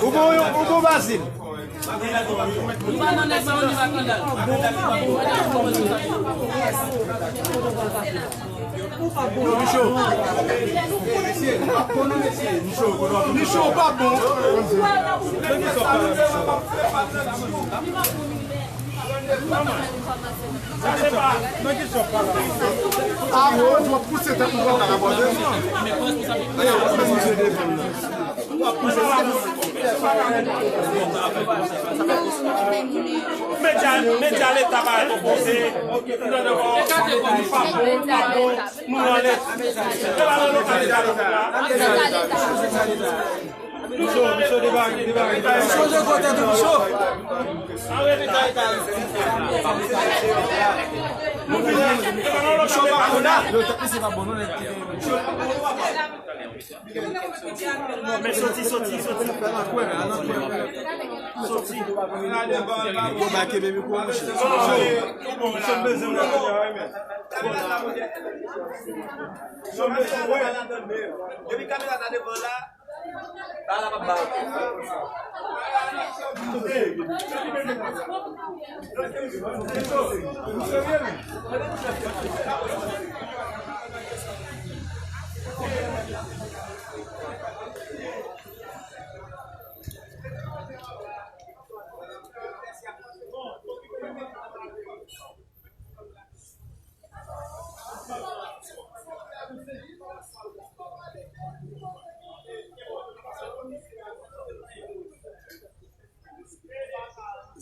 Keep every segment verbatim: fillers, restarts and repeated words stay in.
Ou bon, ou bon, Bazil. Micho. Micho, pa bon. Sa se pa. Ah, w ap pouse tèt ou. Medya, medya Leta pa repoze. Nou anlè. Se pa nan lokal Leta nou la. Micho, Micho, debake, debake, debake. Micho, je kote tou, Micho. Micho, pa konn la. Men soti, soti, soti. Soti. Yo, ba kenbe mikwo, mouche. Soti. Depi kamera ta devan la, ba la pa ba.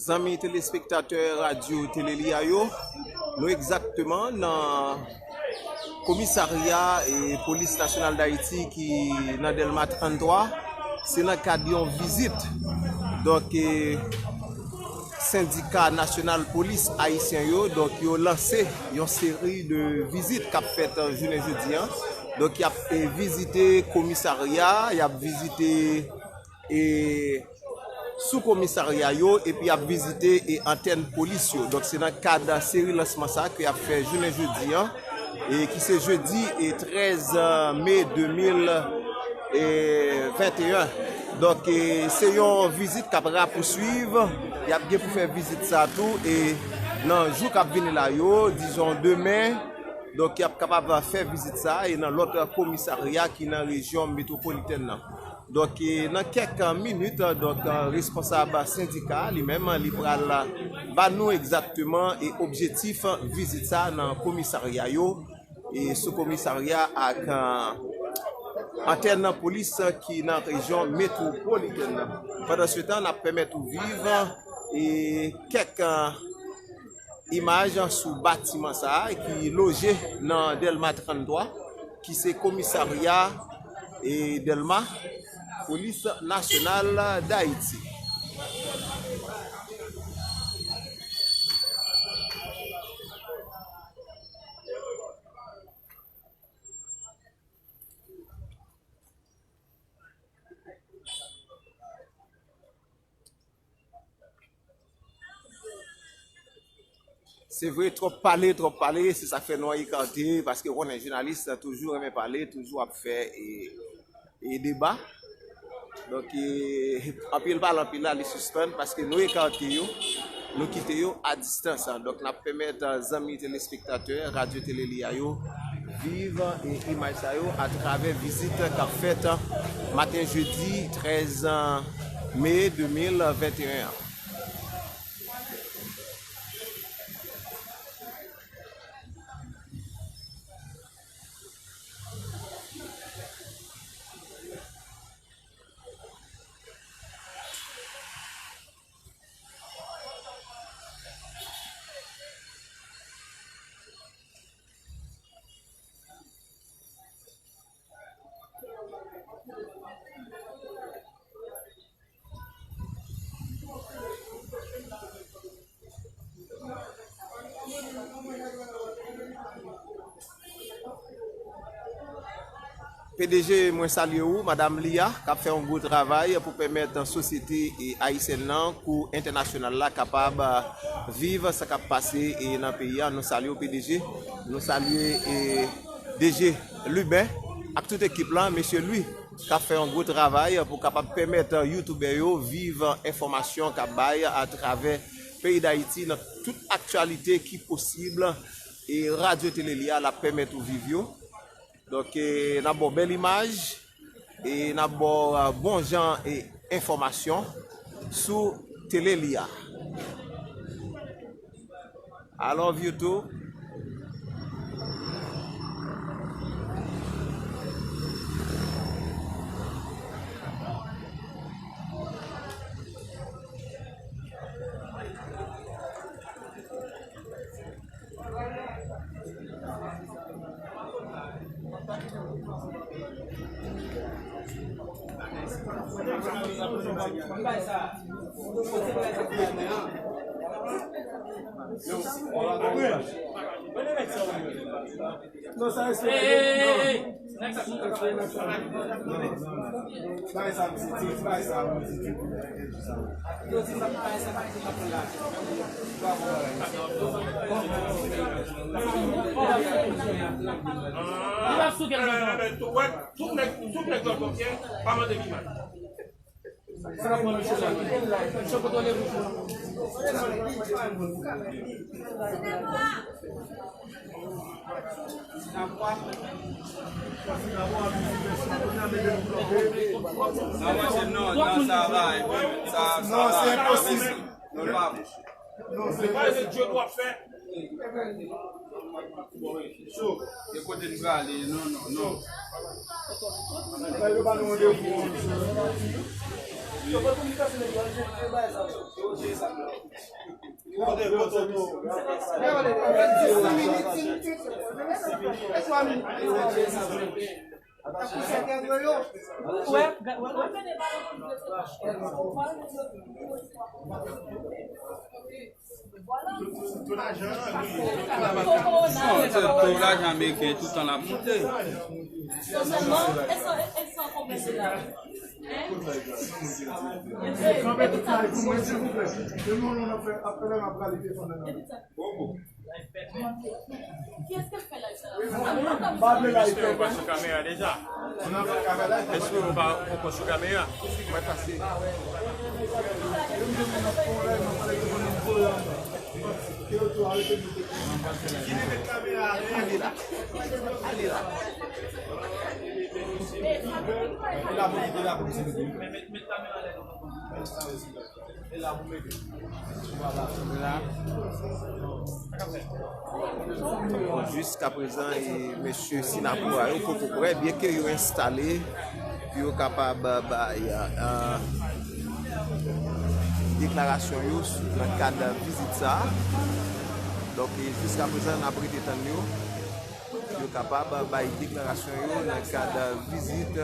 Zanmi telespektatè Radyo Tele Lia yo, nou egzakteman nan komisarya e Polis Nasyonal Dayiti ki nan Dèlma trannntwa. Se nan kad yon vizit. Donk, e, sendika nasyonal polis ayisyen yo, donk, yo lanse yon seri de vizit k ap fèt, e, jounen jodi an. Donk, y ap, e, vizite komisarya, y ap vizite e sou komisarya yo, epi y ap vizite e antèn polis yo. Donk, se nan kad seri lansman sa ke y ap fè jounen jodi an, e ki se jedi e trèz me de mil venteyen. Donk, e se yon vizit k ap rapouswiv. Y ap gen pou fè vizit sa tou, e nan jou k ap vini la yo, dizon demen, donk, y ap kapab fè vizit sa, e nan lòt komisarya ki nan rejyon metwopolitèn nan. Donk, e, nan kèk minit, donk, e, responsab sendika a, li menm, li pral ba nou egzakteman e objektif vizit sa nan komisarya yo, e sou komisarya ak, e, antèn polis ki nan rejyon metwopolitèn nan. Pandansetan, n ap pèmèt ou viv, e, kèk, e, imaj sou batiman sa a ki loje nan Dèlma trannntwa, ki se komisarya, e, Dèlma, Polis Nasyonal Dayiti. Se vre, twòp pale, twòp pale, se sa k fè nou ekate, paske ou konnen jounalis toujou renmen pale, toujou ap fè, e, e deba. Donk, e, anpil pale, anpil la, li sispann, paske nou ekate yo, nou kite yo a distans. Donk, n ap pèmèt, e, zanmi telespektatè Radyo Tele Lia yo viv, e, imaj sa yo atravè vizit k ap fèt maten jedi trèz me de mil venteyen an. P D G, mwen salye ou, Madam Lia, k ap fè yon gwo travay pou pèmèt sosyete, e, ayisyèn nan kou entènasyonal la kapab, a, viv sa k ap pase, e, nan peyi a. Nou salye w, P D G. Nou salye, e, D G Lubin ak tout ekip la, mesye Louis, k ap fè yon gwo travay pou kapab pèmèt youtubè yo viv enfòmasyon k ap bay atravè peyi Dayiti nan tout aktyalite ki posib, e Radyo Tele Lia l ap pèmèt ou viv yo. Donk, e, n ap ba w bèl imaj, e n ap ba w, a, bon jan, e, enfòmasyon sou Tele Lia. I love you too. Non, sa respè. Hey, hey, hey, hey. Bagay sa, misye, ti, ti bagay sa, misye, ti. Li pa sou kèl nan. Tout nèg, tout nèg jòj konfyans, pa mande pi mal. Non, non, sa va, sa, sa va. Non, se enposib. Non, pa bon. Non, se enposib. E kote n prale? Non, non, non. Non, se to lajan ameriken toutan l ap monte. Kiyès k ap fè live sa? Mwen pa vle live. Mwen pa sou kamera deja. Èske ou pa poko sou kamera? Mwen pase. Ale la. Ale la. E la pou, e la pou. Bon, jiskaprezan, e, mesye Sinapou a yo poko prè, byenke yo enstale pou yo kapab bay, a, deklarasyon yo sou, nan kad vizit sa a. Donk, e, jiskaprezan, n ap rete tann yo. Yo kapab bay deklarasyon yo nan kad vizit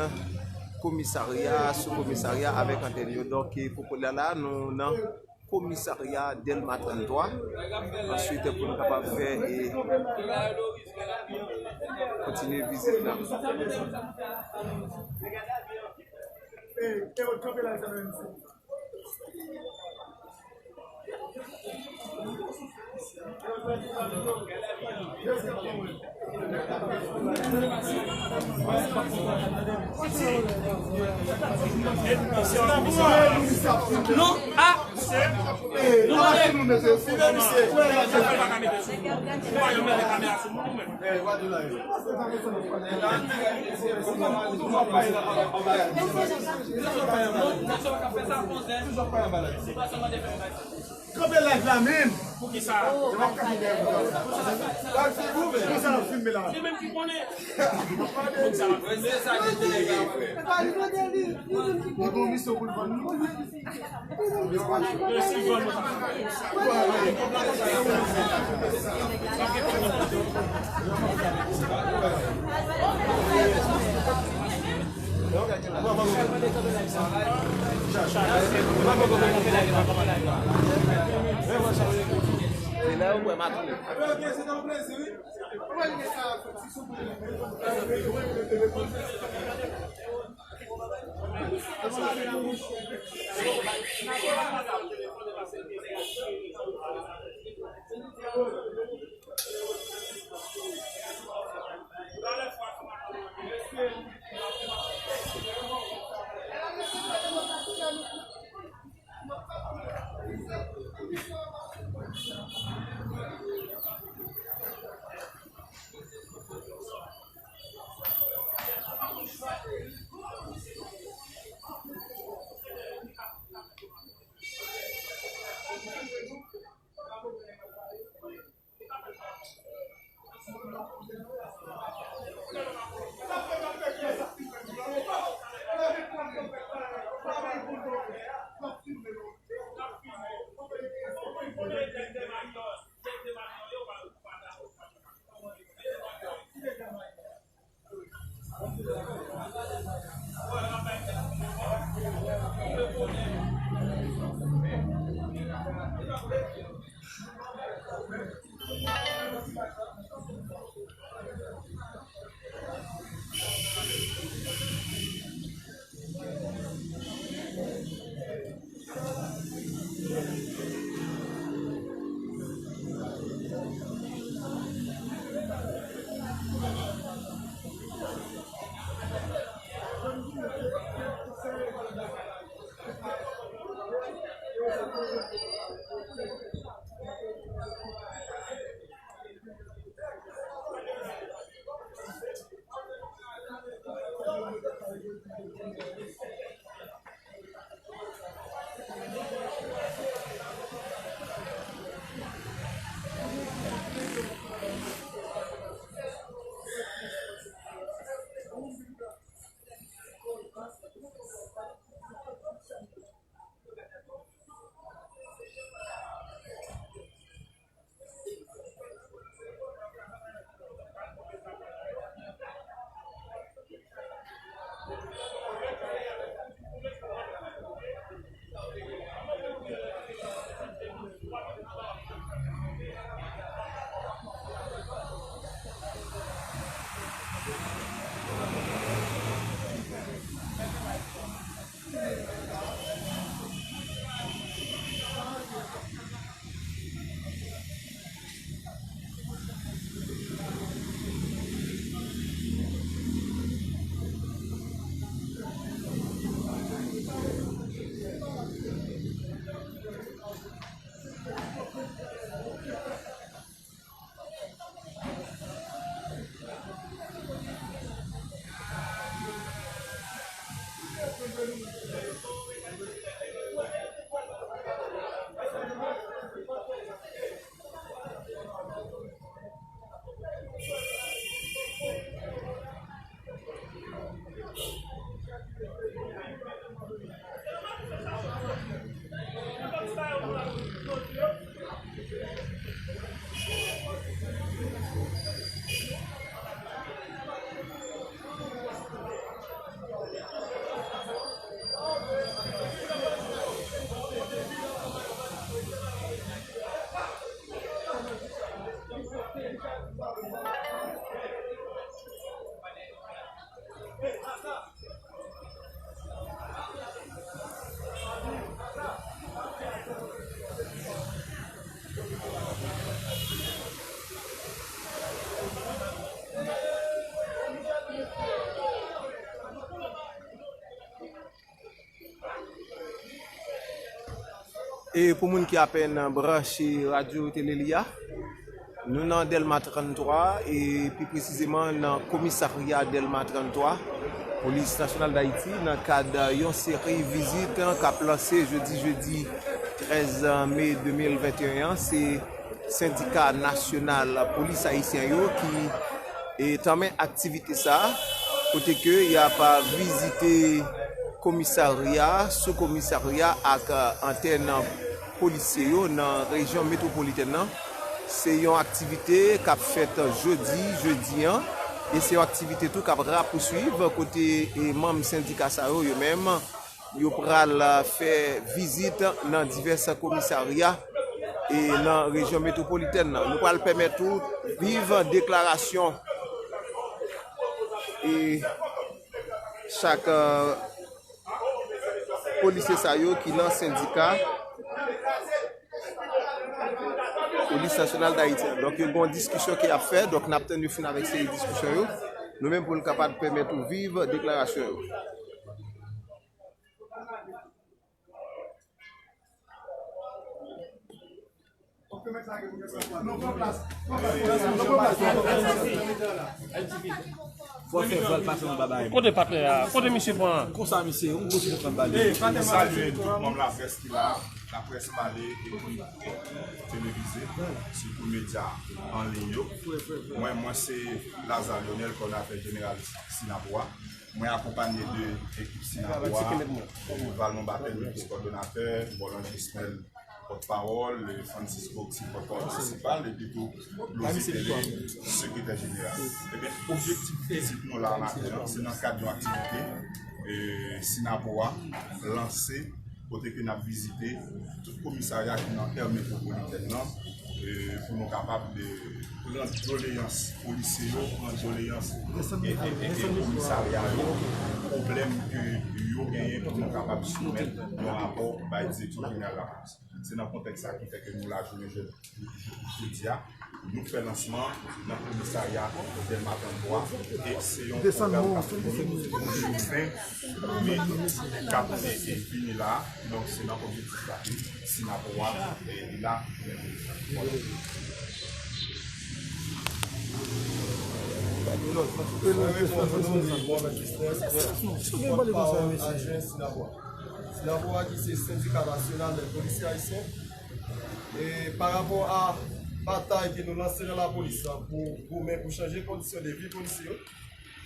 komisarya, sou komisarya avèk antèn yo. Donk, e, pou kounye a la, nou nan komisarya Dèlma trannntwa. Answit, pou nou kapab fè, e, kontinye vizit la. Non, a. Kanpe live la menm. Poukisa? Konsa n ap filme la. Li menm ki konnen. Poukisa? Li gon misyon pou l vann nou. Se la yo wè E pou moun ki apèn branche radyo tele li a, nou nan Dèlma trannntwa, e pi presizeman nan komisarya Dèlma trannntwa, Polis Nasyonal d Ayiti, nan kad yon seri vizit k ap lanse jodi, jedi trèz me de mil venteyen an. Se sendika nasyonal polis ayisyen yo ki, e, tanmen aktivite sa a, kote ke y ap vizite komisarya, sou komisarya ak, e, antèn polisye yo nan rejyon metwopolitèn nan. Se yon aktivite k ap fèt jodi, jedi an, e se yon aktivite tou k ap rapouswiv kote, e, manm sendika sa yo, yo menm, yo pral, e, fè vizit nan divès komisarya e nan rejyon metwopolitèn nan. Nou pral pèmèt ou viv deklarasyon e chak, eh, polisye sa yo ki nan sendika Polis Nasyonal Dayiti an. Donk, yo gen yon diskisyon ke y ap fè. Donk, n ap tann yo fin avèk seri diskisyon yo. Nou menm pou n kapab pèmèt ou viv deklarasyon yo. Fò fè vwal pase nan baba. Kote patnè a? Kote misye pran? Konsa misye, yon gwo ti kontan bale. Salye tout manm laprès ki la, laprès pale epi televize, sitou medya an liy yo. Mwen, mwen se Lazare Lionel, kòdonatè jeneral Sinapowa. Mwen akonpanye de ekip Sinapowa, Valmont Batèl ki kòdonatè, Bolan Gisnel, pòtpawòl, Francisco ki se pòtpawòl prensipal, epi tou Lozi Tele, sekretè jeneral. Ebyen, objektif vizit nou la maten an, se nan kad yon aktivite, eh, Sinapowa lanse, kote ke n ap vizite tout komisarya ki nan è metwopolitèn nan, eh, pou nou kapab de pran doleyans polisye yo, pran doleyans e, e, e, e komisarya yo, pwoblèm ke yo genyen pou nou kapab soumèt yon rapò bay direksyon jeneral lapolis. Se nan kontèks sa ki fè ke nou la jounen jodi, jodi a, nou fè lansman nan komisarya Dèlma trannntwa e se yon pwogram k ap fini ven me k ap e, e fini la. Donk, se nan objektif sa ke Sinapowa, e, li la. Sinapowa ki se Sendika Nasyonal Polisye Ayisyen. E pa rapò a batay ke nou lanse nan lapolis la pou goumen pou chanje kondisyon de vi polisye yo,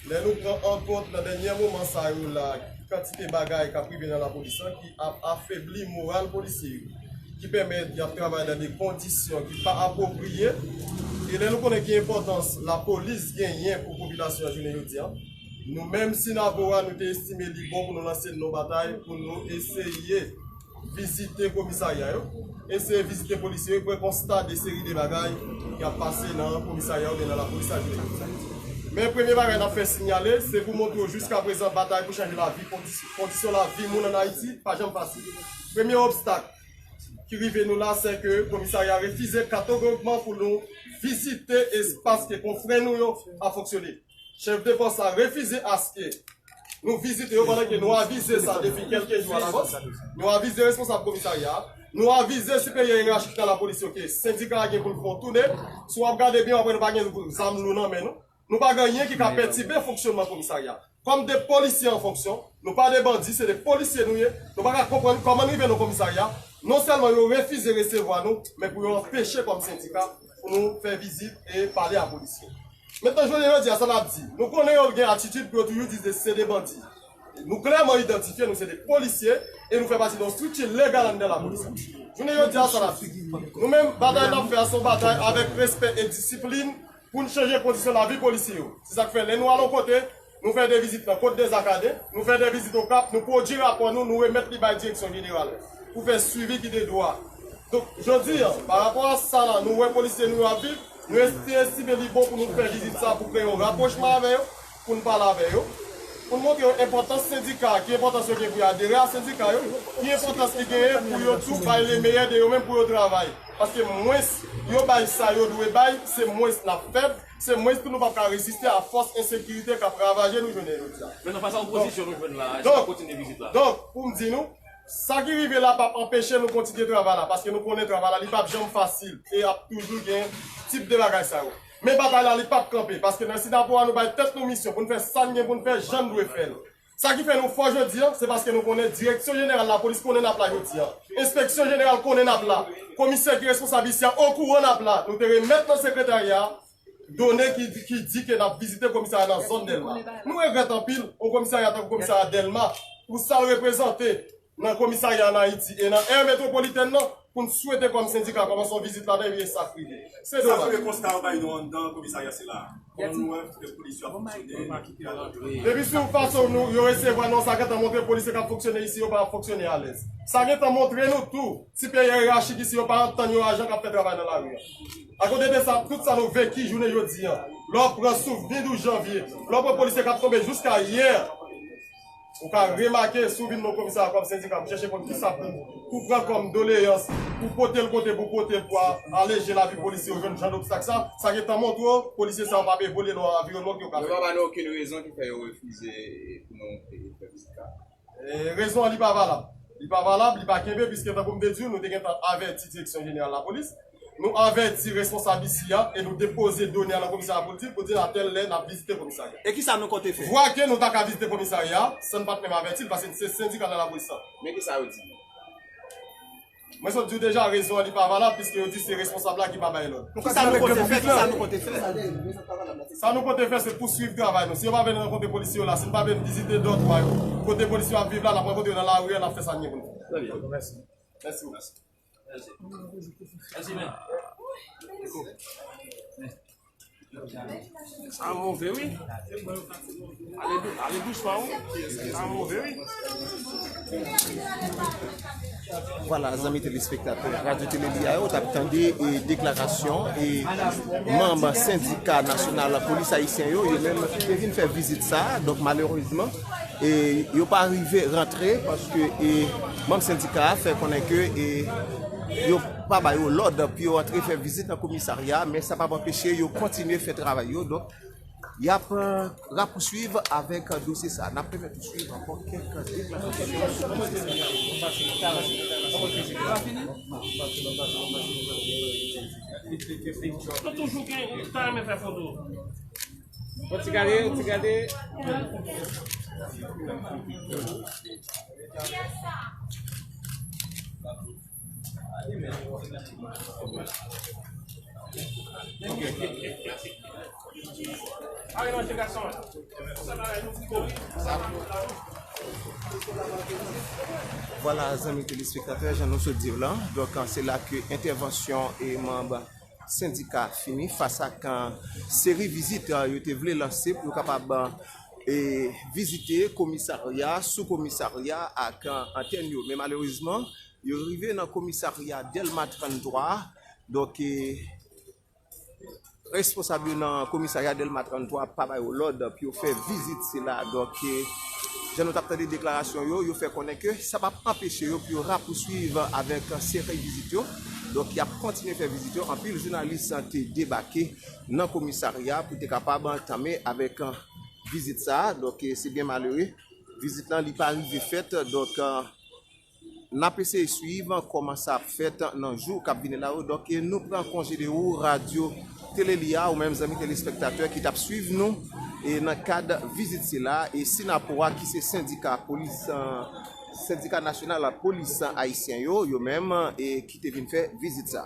lè nou pran an kont nan dènye moman sa yo la, kantite bagay k ap rive nan lapolis la ki ap afebli moral polisye yo, ki pèmèt y ap travay nan de kondisyon ki pa apwopriye. E lè nou konnen ki enpòtans lapolis genyen pou popilasyon an jounen jodi a, nou menm Sinapowa, nou te estime li bon pou nou lanse non batay, pou nou eseye vizite komisarya yo, eseye vizite polisye yo, pran konsta de seri de bagay k ap pase nan komisarya oubyen nan lapolis la jounen jodi a. Men premye bagay n ap fè sinyale, se pou montre w jiskaprezan batay pou chanje lavi, kondisyon, kondisyon lavi moun ann Ayiti pa janm fasil. Premye obstak ki rive nou la, se ke komisarya refize kategorikman pou nou vizite espas ke konfrè nou yo ap fonksyone. Chèf de pòs la refize aske nou vizite yo pandan ke nou avize sa depi kèlke jou alavans. Nou avize responsab komisarya a, nou avize siperyè yerachik nan lapolis yo ke sendika a gen pou l fè yon tounen. Si w ap gade byen, w ap wè nou pa gen zam lou nan men nou. Nou pa gen anyen ki ka pètibe fonksyonman komisarya. Kòm de polisye an fonksyon, nou pa de bandi, se de polisye nou ye. Nou pa ka konprann kòman n rive nan komisarya. Non sèlman yo refize resevwa nou, men pou yo anpeche kòm sendika pou nou fè vizit e pale a polisye. Mentnan, jounen jodi a, sa n ap di? Nou konnen yo gen atitid pou yo toujou di se de bandi. Nou klèman idantifye, nou se de polisye e nou fè pati de yon estrikti legal anndan lapolis la. Jounen jodi a, sa n ap di? Nou menm, batay n ap fè a, se yon batay avèk respè e disiplin pou n chanje kondisyon lavi polisye yo. Se sa k fè, lè nou al yon kote, nou fè de vizit nan Kot Dezakaden, nou fè de vizit Okap, nou pwodui rapò nou, nou remèt li bay direksyon jeneral pou fè swivi ki de dwa. Donk, jodi a, pa rapò a sa la, nou wè polisye nou yo ap viv, nou esti-, estime li bon pou nou fè vizit sa pou kreye yon rapwochman avè yo, pou n pale avè yo, pou n montre yo enpòtans sendika, ki enpòtans yo gen pou yo adere a sendika yo, ki enpòtans li genyen pou yo tou bay le meyè de yo menm pou yo travay. Paske mwens yo bay sa yo dwe bay, se mwens n ap fèb, se mwens tou nou p ap ka reziste a fòs ensekirite k ap ravaje nou jounen jodi a. Men nan fas a opozisyon nou jwenn la, èske n ap kontinye vizit la? Donk, pou m di nou, sa ki rive la p ap anpeche nou kontinye travay la, paske nou konnen travay la, li p ap janm fasil, e ap toujou gen tip de bagay sa yo. Men batay la, li p ap kanpe, paske nan Sinapowa, nou bay tèt nou misyon pou n fè sa n gen pou n fè, jan n dwe fè l. Sa ki fè nou fò jodi a, se paske nou konnen Direksyon Jeneral Lapolis konnen n ap la jodi a. Enspeksyon Jeneral konnen n ap la. Komisè ki responsab isi a okouran n ap la. Nou te remèt nan sekretarya a done ki, ki di ke n ap vizite komisarya nan zòn Dèlma. Nou regrèt anpil, yon komisarya tankou komisarya Dèlma, pou sa l reprezante, nan komisarya an Ayiti e nan aire metropolitèn nan, pou n swete kòm sendika kòmanse yon vizit ladan, ebyen, e sa k rive. Se domaj. Sa se konsta yo bay nou anndan komisarya sila. Kòman nou wè polisye ap fonksyone, ki al antre? Depi sou fason nou, yo resevwa nou, sa gentan montre polisye k ap fonksyone isi yo pa ap fonksyone alèz. Sa gentan montre nou tou, ti peyi yerachik isi yo pa antann yon ajan k ap fè travay nan lari a. Akote de sa, tout sa nou veki jounen jodi a. Lè w pran sou vin douz janvye, lè w pran polisye k ap tonbe jiska yè, ou ka remake, si w vin nan komisarya kòm sendika pou chèche konn kisa pou, pou pran kòm doleyans, pou pote l kote pou pote l pou a- aleje lavi polisye yo jwenn jan d obstak sa, sa gentan montre w, polisye sa yo p ap evolye nan yon anviwònman ke yo ka fè. Yo pa ba nou okenn rezon ki fè yo refize pou nou, e, fè vizit la. E, rezon an, li pa valab. Li pa valab, li pa kenbe, piske tankou m te di w, nou te gentan avèti Direksyon Jeneral Lapolis. Nou avèti responsab isi a e nou depoze done a nan komisarya pou l di, pou di a tèl lè n ap vizite komisarya. E kisa nou konte fè? Vwa ke nou ta ka vizite komisarya san n pa t menm avèti l, paske se sendika nan lapolis la. Men kisa yo di nou? Mwen sot di w deja, rezon an li pa valab, piske yo di se responsab la ki pa bay lòd. Kisa nou konte fè? Kisa nou konte fè? Sa nou konte fè, se pouswiv travay nou. Si yo pa vle n rankontre polisye yo la, si n pa vle n vizite dòtwa yo, kote polisye yo ap viv la, n ap rankontre yo nan lari a, n ap fè sa n gen pou n fè. Trè byen. Mèsi. Mèsi. Mèsi. Mèsi, men. Sa move, wi. Ale dou-, ale dousman, wi. Sa move, wi. Vwala, zanmi telespektatè Radyo Tele Li a yo, t ap tande, e, deklarasyon, e, manm sendika nasyonal polis ayisyen yo, yo menm ki te vin fè vizit sa a. Donk, malerezman, e, yo pa rive rantre paske, e, manm sendika a fè konnen ke, e, yo pa ba yo lòd pou yo antre fè vizit nan komisarya, men sa p ap anpeche yo kontinye fè travay yo. Donk, y ap, e, rapouswiv avèk dosye sa a. N ap pèmèt ou swiv ankò kèk deklarasyon. Nou toujou gen, ta renmen fè foto. Yon ti gade, yon ti gade. Vwala, zanmi telespektatè, jan nou sot di w la, donk, se la ke entèvansyon e manm sendika fini fas ak, e, seri vizit, e, yo te vle lanse pou yo kapab, e, vizite komisarya, sou komisarya ak, e, antèn yo. Men malerezman, yo rive nan komisarya Dèlma trannntwa. Donk, e, responsab yo nan komisarya Dèlma trannntwa pa ba yo lòd pou yo fè vizit sila. Donk, e, jan nou t ap tande deklarasyon yo, yo fè konnen ke sa p ap anpeche yo pou yo rapouswiv avèk seri vizit yo. Donk, y ap kontinye fè vizit yo. Anpil jounalis te debake nan komisarya pou te kapab tanmen avèk vizit sa a. Donk, e, se byen malere. Vizit lan, li pa rive fèt. Donk, e, n ap eseye swiv kòman sa ap fèt nan jou k ap vini la yo. Donk, e, nou pran konje de ou, Radyo Tele Li a, ou menm zanmi telespektatè ki t ap swiv nou, e, nan kad vizit sila, e, Synapoha, ki se sendika polis, e, sendika nasyonal polis ayisyen yo, yo menm, e, ki te vin fè vizit sa.